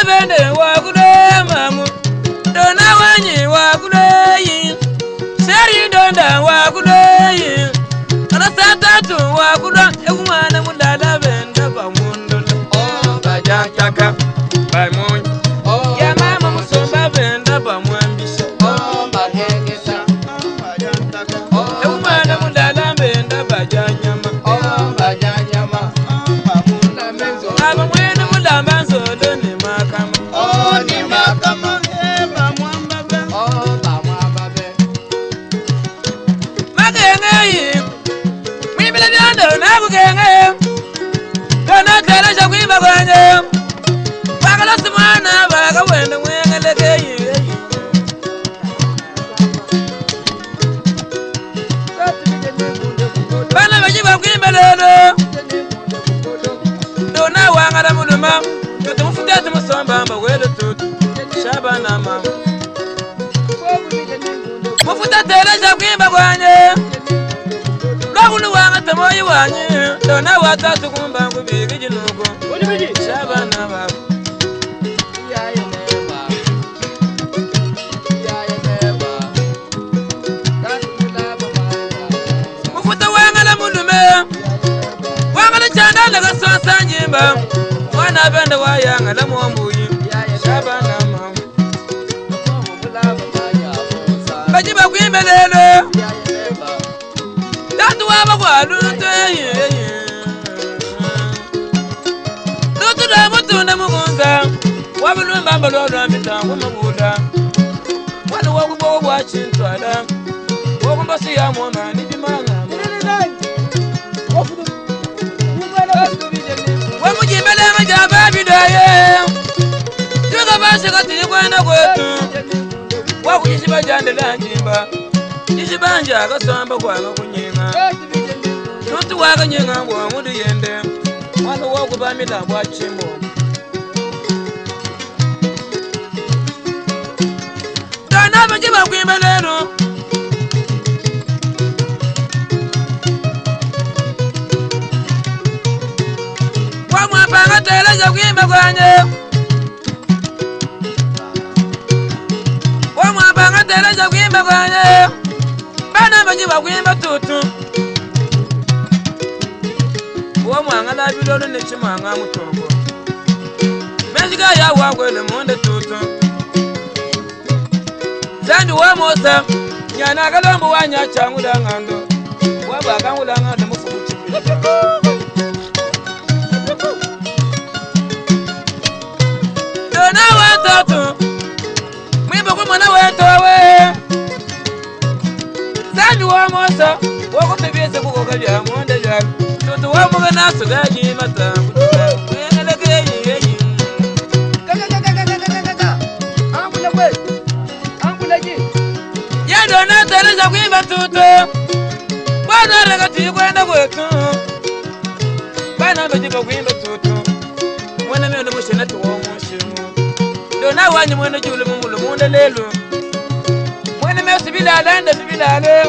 Mwana bende wa mamu. Dona wanyi wa kuleyi. Seri donda wa kuleyi. Ana satatu wa kula. Eku mwana mulala bende ba mundola. Oh, Bajantaka. Ba munyi. oh, Ya mama musomba bende ba mwambisha. oh, bagengesa. Oh, Eku mwana mulala bende bajanyama. oh, bajanyama. Na menzo. Aba mwene mulamba nzolo ni makama. Oh, ni makama. Oh, bamwamba be. Magenge mwibila byando nabugenge. Kana tele kwimba kwanje. Bagala simwana baga wenda mwengeleke yi. Bana baji bakwimba lelo. Dona wangala muluma. Tutu mufuta tumusomba mba wele tutu. Shabana mama. Mufuta tele kwimba kwanje. Lwakulu wanga tamoyi wanye. Dona watatu kumba ngubiki jinuko. Shabana baba. Iyaye neba. Iyaye neba. Tanula bamaya. Mufuta wangala mulume. Wangala chanda laga sosa njimba. Mwana bende wayangala mwambuyi. Shabana mama. Baji bakwimba lelo. Tatu waba kwa lutu Lutu lwa mutunda mugunza. Wabulumba mbalwa lwa mitango mabula. Mwana wakubowo bwa chintwala. Wokumbasi ya mwama ni bimanga. Wamujimbele majaba bidaye. Tuka bashika tilikwenda kwetu. Wakujishiba jandela njimba. Jishibanja akasamba kwanga kunyenga. Tutu wakanyenga bwangu yende. Mwana wakubamila bwa chimbo. Tana baji bakwimba lero. Wamwapanga teleza kwimba kwanje. Wamwapanga teleza kwimba kwanje. Bana baji bakwimba tutu. Wamwanga la bilolo ne chimanga mutoko. Mejiga ya wagwele monde tutu. Zandi wa mosa nyana kalombo wanya changula ngando. Waba kangula ngando mufu chipi. Dona watatu. Mwimbo kwa mwana wetowe. Zandi wa mosa wakutebeze kukoka bya monde bya. Tutu wa mugana sugaji matangu. Wengeleke yi. Yadona teleza kuimba tutu. Bwana reka tikwenda kwetu. Bana baji bakwimba tutu. Mwana meno mushena tuwo mushimu. Dona wanyi mwene julu mumulu munda lelu. Mwene mesu bilala nda bilale.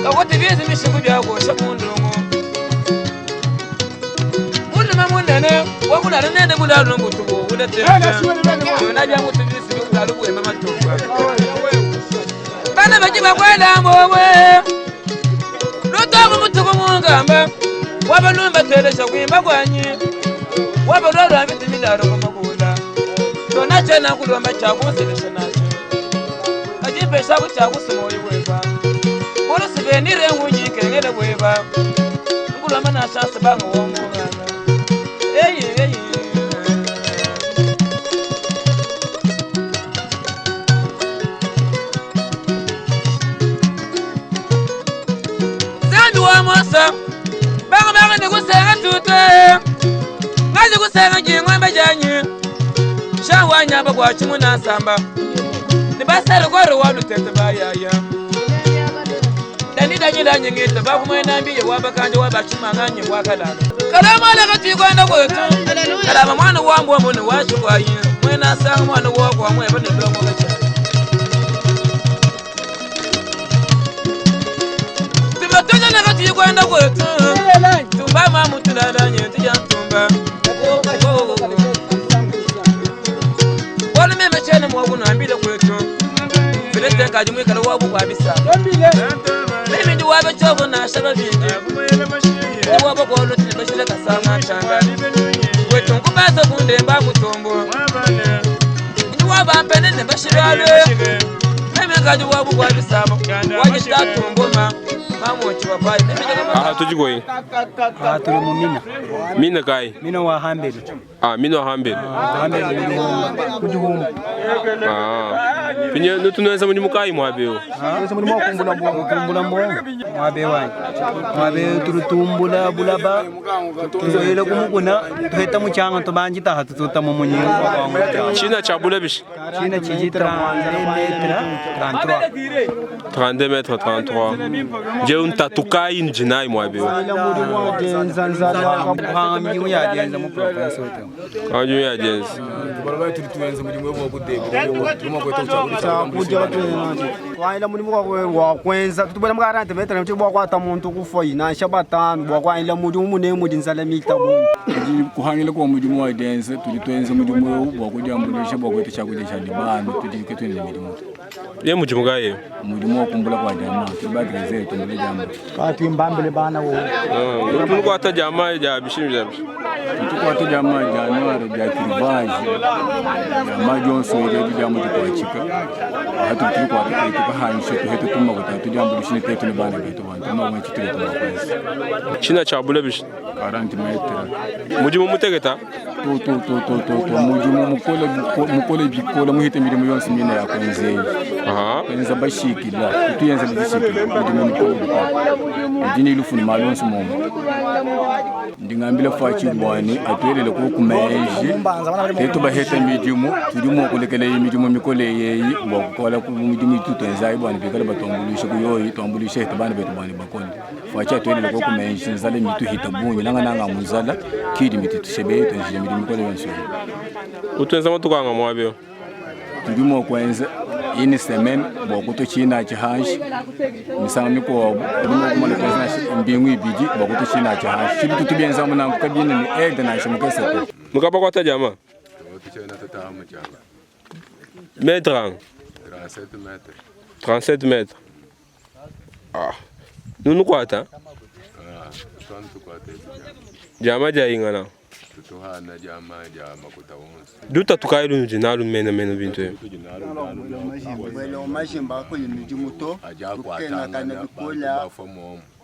Kakote bizi mishiku byakosha mundungu. Muluma munene wakulala nende bulalo mbutubu ulete. Dona bya mutu bisi bikulalu bwema matumba. Bana baji bakwela mbowe. Lutangu mutuku mungamba. Wabalumba telesha kwimba kwanyi. Wabalwalwa miti milalo kumakula. Dona chena kulomba chakuselesha nacho. Kajipe shaku chakusumoyi bweba. Olusibe nire ngunyi kengele bweba. Nkulomba na shansi banga womugana. Eyi eyi. Zambi wa mosa. Banga banga ndikusenga tutwe. Ngazi kusenga jingwembe janyi. Shawa nyamba kwa chimu na samba. Nibasere kwaro wa lutete bayaya. Dani dani la nyingita bakumwena mbiye wabakanje wabachimanganye wakalala. Kalama la kati kwenda kwetu. Kalama mwana wambwa mune wachukwayi. Mwena sanga mwana wako amwe bane longo kacha. Tumatonya na kati kwenda kwetu. Tumba mamu tulala nyetu ya tumba. nasha babindi Niwabo kolo tinibashile kasanga ntanda Wetu nkubasa kundemba kutombo Niwaba mpene nibashilwalwe Meme kaji wabu kwa bisabo Wajitatumbo ma Mamochi wapai Aha tujigoi. Ah, tuli mu mina. Mina kai. Mina wa hambele. Ah mina hambele. Hambele kudihumba. Ah. Pinye nutunaweza mulimu kai mwabeo. Ah, mulimu wa kumbula mbongo, kumbula mbongo. Mwabe wanyi. Mwabe turutumbula bulaba. Tuzoyele kumukuna tuheta muchanga tubanji taha tututa mu munyingo kwa China cha bula bishi. China chiji 32 metre 33. 32 mètres 33. Je untatukai njinai mwabeo. Kuhanga mijimu ya jenza mu province yote. Kanju ya jenzi. Twaila mulimu wa kwenza tutubwela mukarante metre mchi bwa kwata muntu kufa ina shabatano bwa kwaila mulimu mune mudi nzala mita bungi Tudi kuhangila kwa mudimu wa dense tudi twenze mudimu eu bwa kudiambulisha bwa kuita chakudia cha dibano tudi ke tuende midimu Ye mudimu gaye. Mudimu wa kumbula kwa jamaa tudi bagreze tumbule jamaa. Katuimbambile bana wo. Tunukwata jamaa ja bishimi ja. Tukwata jamaa januari ja kirvaji jamaa jonso ile jamaa tukwachika hatu tukwata tukahanisha tuhete tuma kuta tudiambulisha ne tetu ne bana betu bantu tuma mwe chitule tuma kwanza. China cha bula bishi. 40 metre. Mudimu mutegeta. To to to to to to mudimu mukole mukole bikola muhite mirimo yonse mina yakwenzeyo. Kwenza bashikila tuyenza bishikila mudimu mukole bikola. Ndini ilufuni malonse momo. Ndingambila fachi bwani atwelele ko kumeji tetu baheta midimu tudimu kulekele midimu mikole yeyi bwa kukola ku midimu tutwenzayi bwani bikala batombulisha kuyoyi tombulisha heta bana betu bwani bakole. Fachi atwelele ko kumeji nzale mitu hita bunyi nanga nanga munzala kidi mitu tushebe twenjije midimu mikole yonse. Utwenza matukanga mwabeo. Tudimu kwenza ini semaine bwa kutochina chihanshi misanga mikobo tudimu kumala twenza mbingu ibidi bwa kutochina chihanshi chibi tutubienza munangu kabina ni ede na shimukese ko. Mukaba kwata jamaa. Mètre. 37 mètres. 37 mètres. Ah. Nunu kwata? Ah, twantu kwata Jamaa jaingana. Tutuhana jamaa jamaa kutawonsa. Duta tukailu njinalu mena mena bintu. Wele mashimba ko midimu to tukena kana bikola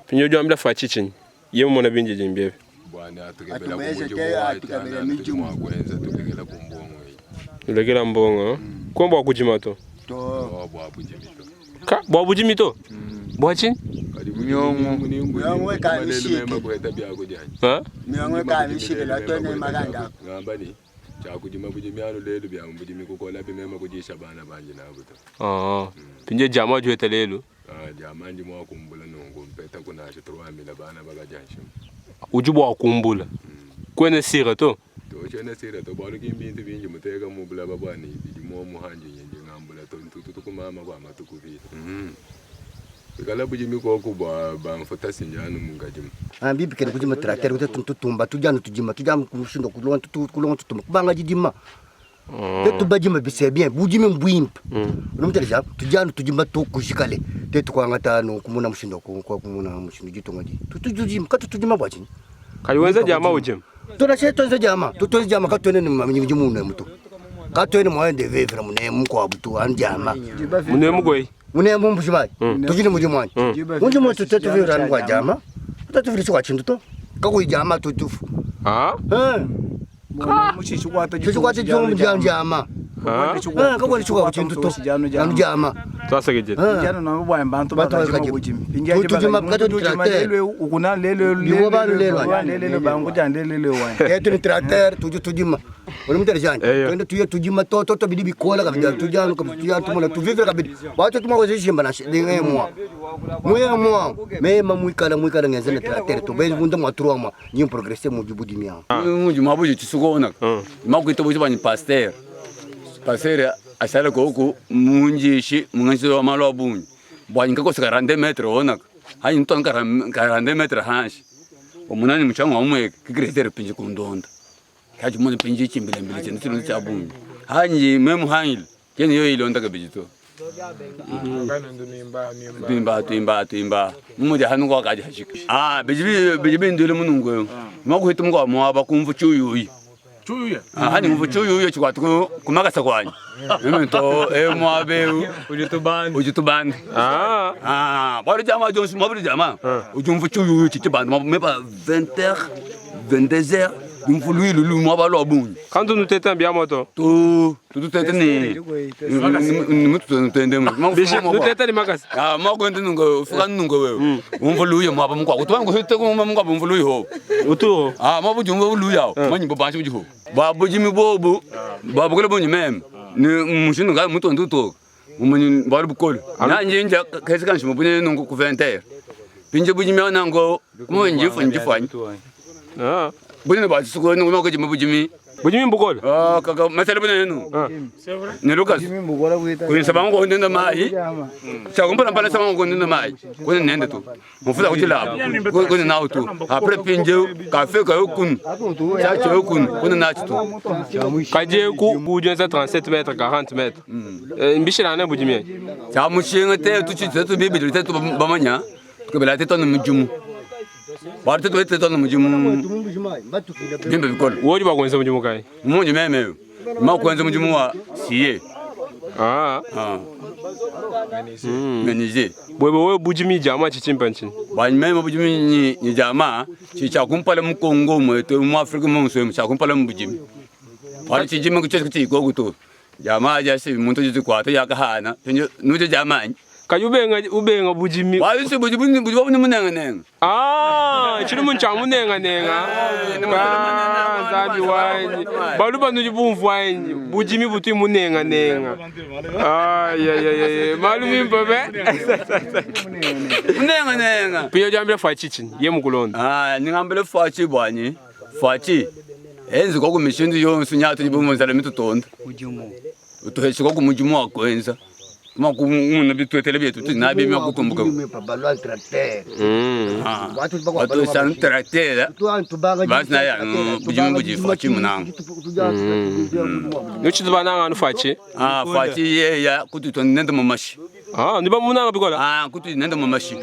Pinyo jambla fa chichin. Yemo mona binje jimbebe. Bwana atukebela Atumeze kumujimu te wa atukebela jana midimu. kwenza tukekela kumbongo iyi. Ulekela mbongo. Kombo akujima to. To bwa bujimito. Ka bwa bujimito. Bwa chin? Miyongwe ka mishike. Ha? Miyongwe ka mishike la tone maganda. Ngamba ni chakujima bujimi anu lelu bya mbujimi kukola bimema kujisha bana banje nabuto. Ah. Pinje jamaa jweta lelu. Ah, jamaa ndi mwakumbula nungu mpeta kuna chitrwamila bana bakajansha. Ujubu wa kumbula. Kwene sira to. Tochene sira to bwalu kimbintu bingi muteka mubula babwani bidimo muhanji nyenje ngambula to ntutu tukumama kwa matukubira. Bikala bujimi koku bwa bamfuta sinjanu mungajimu. Bibi kene kujima tracteur kuti tutumba tujana tujima tujana kushinda kulonga kulonga tutumba kubanga jidima. Tetu bajima bise bien bujimi mbwimpa. Unomteleza tujana tujima to kushikale tetu kwangata no kumuna mushindo kwa kumuna mushindo jitonga ji. Tutujima katu tujima bwachini. Kaliwenza jamaa ujim. Tona she tonze jamaa tutonze jamaa katwene ni mnyimu mune mutu. Katwene mwende vevra mune mko abutu anjama. Mune mugoi. Mune mumbushima. Tujine mujimwani. Mujimwa tutetu vevra ngwa jama. Tutetu vevra kwa chindu to. Kakuyi jama tutufu. Ah? Eh. Muchichikwata Chichikwata chimu jama. Ah? Eh, kakwani chukwa chindu to. Anu jama. Twasegeje. Njano na bwa mbantu Bantu bakajima bakajima. kujima. Tutujima kato tracteur. lelo ukuna lelo Biwo balu lelo. lelo bangu jande lelo wa. Tetu ni tracteur tuju tujima. Ulimteleza Twende tuye tujima to to to bidi bikola kabidi tujana kabidi tujana tumona tuvivre kabidi. Wacho tumwa shimba na dinge mwa. Mwe mwa. Me mwikala mwikala ngenze na tracteur to benzi bunda mwa trois mois. Ni progresser mu jubu dimia. Muji mabuji tisukona. Makuita buji bani pasteur. Pasteur asala koku munjishi munganshi wa malo bunyi. Bwani kako sika 42 metre ona. Hayi ntona 42 metre hanshi. Omunani muchango amwe kikretere pinji kundonda. Kaji mone pinji chimbile mbile chene chino cha bunyi. Hanyi memu hanyile. Kene yo ilonda kabijito. Tuimba tuimba tuimba mumudi hanu kwa kaji hashika. Ah, biji biji bindule munungu yo. Makuhita mukwa mwaba kumvu chuyuyi. Chuyuya. Ah, hani kumvu chuyuyi chikwatu kumakasa kwanyi. Mimi to e mwabe ujitubande. Ujitubande. Ah. Ah, bari jama Johnson maburi jama. Ujumvu chuyuyi chichibande mepa 20h 22h umvu luilu lu mwaba lo bunyi. Kantu nuteta mbia moto. Tu tutete ni mututende mu. Bishi nuteta ni makasi. Ah, makwende nungo ufika nungo wewe. Umvu luyo mwaba mukwa kutwangu hite kumwa mukwa umvu luyo ho. Utuho. Ah, mabu jumvu luyo. Manyi bo banshi bujiho. Babu jimi bobu. Babu kule bunyi mem. Ni mushindu ga mutondu to. Umunyi bari bukolo. Nanje nja kesi kanshi mubune nungo ku 20h. Pinje bujimi nango kumonji funji fanyi. Ah. Bunene ba suko nungo mako jimi bujimi. Bujimi mbukolo. Ah, kaka masale bunene nu. Ni Lucas. Kuyinsa bango ndenda mai. Chakumpala mpala sama ngo ndenda mai. Kune nende tu. Mufuza kuchilabo. Kune nawo tu. Apre pinje kafe ka yokun. Cha cha yokun. Kune nachi tu. Kaje ku bujenza 37 mètres 40 mètres. Mbishira ne bujimi. Cha mushinga te tu chi tu bibi te tu bamanya. Tukabela te tonu mujumu. Bari te te tonu mujumu. Bimbe bikolo. Wodi bakwenza mujumu kai. Munju meme. Makwenza mujumu wa siye. Ah. Ah. Menize. Bwebe wewe bujimi jama chichimpa nchini. Bani meme bujimi ni ni jama chi kumpala mu Congo mwetu mu Afrika mu nswe cha kumpala mu bujimi. Bari chijimi kuche kuchi gogo Jama ja si muntu jitu kwata yakahana. Nuje jama. Kayi ubenga ubenga bujimi. Wali si bujimi bujimi ni munenga nenga. Ah, chiri muncha munenga nenga. Ah, zabi wanyi. Balu banu jibumvu wanyi. Bujimi butui munenga nenga. Ay ay ay ay. Malu mimpa be. Munenga nenga. Piyo jambira fachi chini. Ye mukulonda. Ah, ningambele fachi bwanyi. Fachi. Enzi koku mishindu yonse nyatu jibumunzala mitutonda. Mujumu. Utuhesha koku mujumu wakwenza. Makumuna bitwetele byetu tinabi makukumbuka. Watu san tracteur. Basi na ya bujimu buji fachi munanga. Nuchi tubananga anu fachi. Ah, fachi ye ya kutu nenda mamashi. Ah, niba munanga bikola. Ah, kutu nenda mamashi.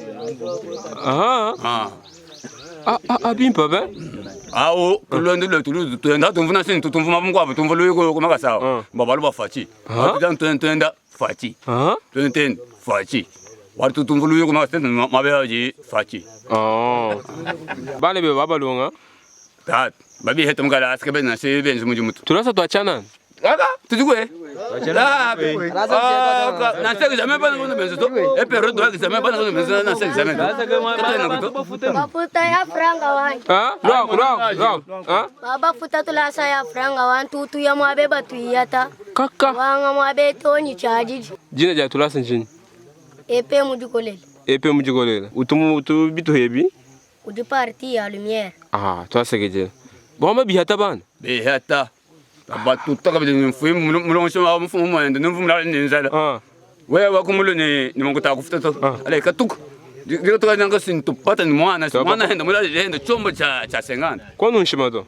Ah. Ah. Ah ah bimpa be. Awo kulondo lo tulu tuenda tumvuna sin tutumvuma mkwabo tumvulu yuko kumakasawa. Babalu ba fachi. Atu tuenda fachi. Tuende fachi. Watu tutumvulu yuko kumakasawa mabeaji fachi. Oh. Bale be babalonga. Tat. Babi heta mukala aske ben nasi ben zumuju Tulasa tuachana. Kaka, tujue. Ah, na sasa examen bana kuna benzo to. E pero do examen bana kuna benzo na sasa examen. Bafuta ya franga wangi. Ah, lwako lwako lwako. Ah? Baba futa tulasa ya franga wantu tuya mwabe batuyata. Kaka. Wanga mwabe toni chajiji. Jina ja tulasa nchini. Epe mujukolele. Epe mujukolele. Utumu utu bitu hebi. Udi parti ya lumière. Ah, twasegeje. Boma bihata bana. Bihata. Batuta kabidi mfumu mulongo wa mfumu mwende nimfumu la nzala. Wewe wakumulu ni ni mungu takufuta to. Ale katuku. Dilo toka nanga sintupata ni mwana mwana henda mula henda chombo cha cha sengana. Kwani nshima to?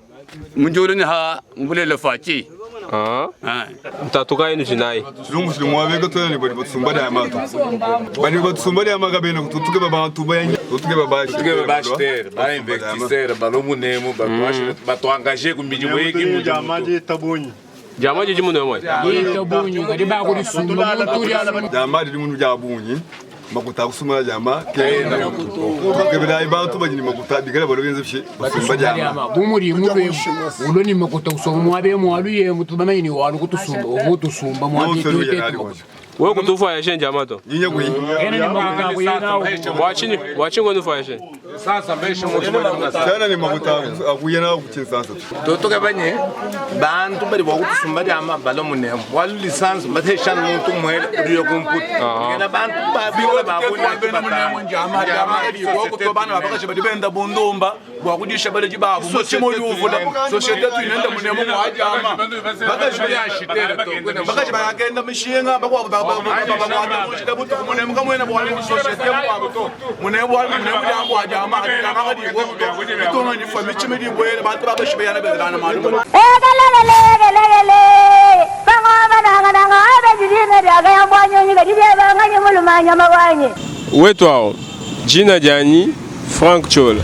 Munjuru ni ha mbulele fachi. Ah. Mtatuka yenu jinai. Chilungu chili mwabeka tena ni bali batsumba da mato. Bali batsumba da magabena kututuke baba tuba yanyi. Tutuke baba Tutuke baba shitere, ba investisseur, ba lomunemu, ba ba engager ku midimu yeki mudimu. Jama je tabunyi. Jama je jimu nemwe. Tabunyi kadi ba kuli sumba Jama dili munu jabunyi. Makuta kusumba jama kenda. Kebela ibantu banyini makuta bigala balo benze fye basumba jama. Bumuri mube uloni makuta kusoma mwabe mwalu ye mutubamanyini walu kutusumba obutusumba mwabe tuete Wewe kutufa ya shen jama to. Nyinya kuyi. Wachini wachini ngono ya shen. Sasa mbeshe mutu Sana ni makuta akuya na kuchin sasa. Totoka banye bantu bali bwakutusumba jama balo munemu. Walu lisansi bateshana muntu mwele uriyo kumputa. Ngena bantu babikola babona jama jama bwakuto bana babakashi badi benda bundumba bwakudisha baleji babu muchimo yuvula societe tu inenda munemu mwa jama bakashi bayagenda mishinga bakwabo babababababamushida butuku munemu kamwena bwali mu societe mwabo to munemu bwali munemu jambo wa jama jama kadi bwakuto itonga ni fami chimidi bwele bantu bakashi bayana bezana malume Egelelelelelele. Bango Nangananga abe didina diakayambwa nyonyi kadi diebanganyi mulumanyama wanyi. Wetu awu, jina dianyi Franck Ciola.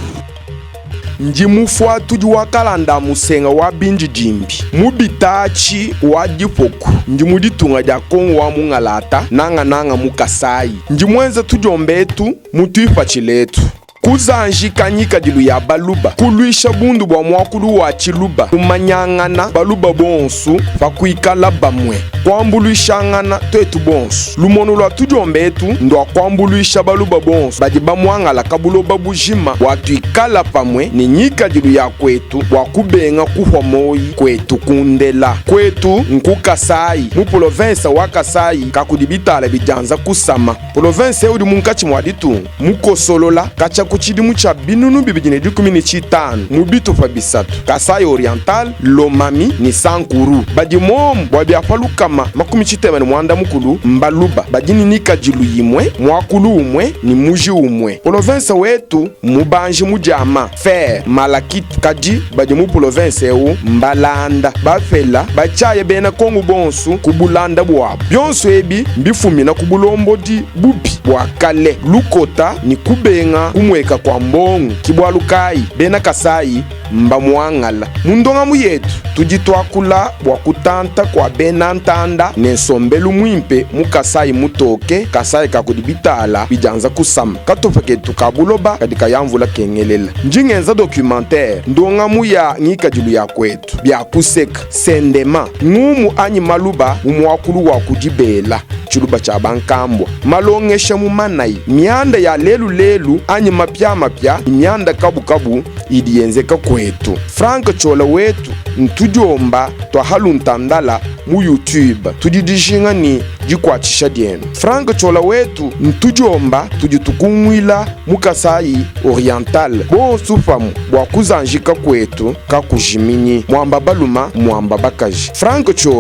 Ndi mufuatudi wa kalanda a musenga wa bindidimbi mu bitaatshi wa dipoku. Ndi mu ditunga dia Kongo wa mungalata, nangananga mu Kasayi. Ndi muenza tudiomba etu mu tuipatshila etu. Kuzanjika ngikadilu ya Baluba, kuluisha bundu bua muakulu wa Tshiluba, kumanyangana Baluba bonsu pa kuikala bamue, kuambuluishangana tuetu bonsu. Lumonu lua tudiomba etu ndua kuambuluisha Baluba bonsu badi bamuangalaka buloba bujima bua tuikala pamue ne ngikadilu ya kuetu bua kubenga kuhua moyi kuetu kundela. Kuetu nku Kasayi, mu polovensa wa Kasayi kakudi bitala bidianza kusama. Polovensa eu udi munkatshi mua ditunga, mukosolola katshia ku tshidimu tshia 2015 mu bitupa bisatu, Kasaï-Oriental, Lomami ne Sankuru. Badi muomu bua bia pa 360 mbaluba badi ne nikadilu imue, muakulu umue ne muji umue. Polovensa wetu mmubanji mu diama, fer, malachite, kadi badi mu polovensa eu mbalanda, bapela, batshiaya bena Kongu bonsu ku bulanda buabu. Bionso ebi mbifumina ku bulombodi bubi bua kale, lukota ne kubenga kumueka kua mbongo. Ki bualu kayi bena Kasayi mbamuangala. Mu ndongamu yetu tudi tuakula bua kutanta kua bena ntanda ne nsombelu muimpe mu Kasayi mutoke, Kasayi ka kudi bitala bidianza kusama. Katupa ketu ka buloba kadi kaya mvula kengelela. Ndi ngenza documentaire, ndongamu ya ngikadilu ya kuetu, bia kuseka, sendema, ngumu anyi maluba mu muakulu wa ku dibela, tshiluba tshia bankambua, malongesha mu manayi, mianda ya lelu lelu anyi mapiamapia ne mianda kabukabu idi yenzeka kuetu. Franck Ciola wetu ntudiomba tua haluntandala mu YouTube. Tudi dijinga ne dikuatshisha dienu. Franck Ciola wetu ntudiomba tudi tukunguila mu Kasaï Oriental bonsu pamue bua kuzanjika kuetu kakujiminyi. Muamba baluma muamba bakaji. Franck Ciola.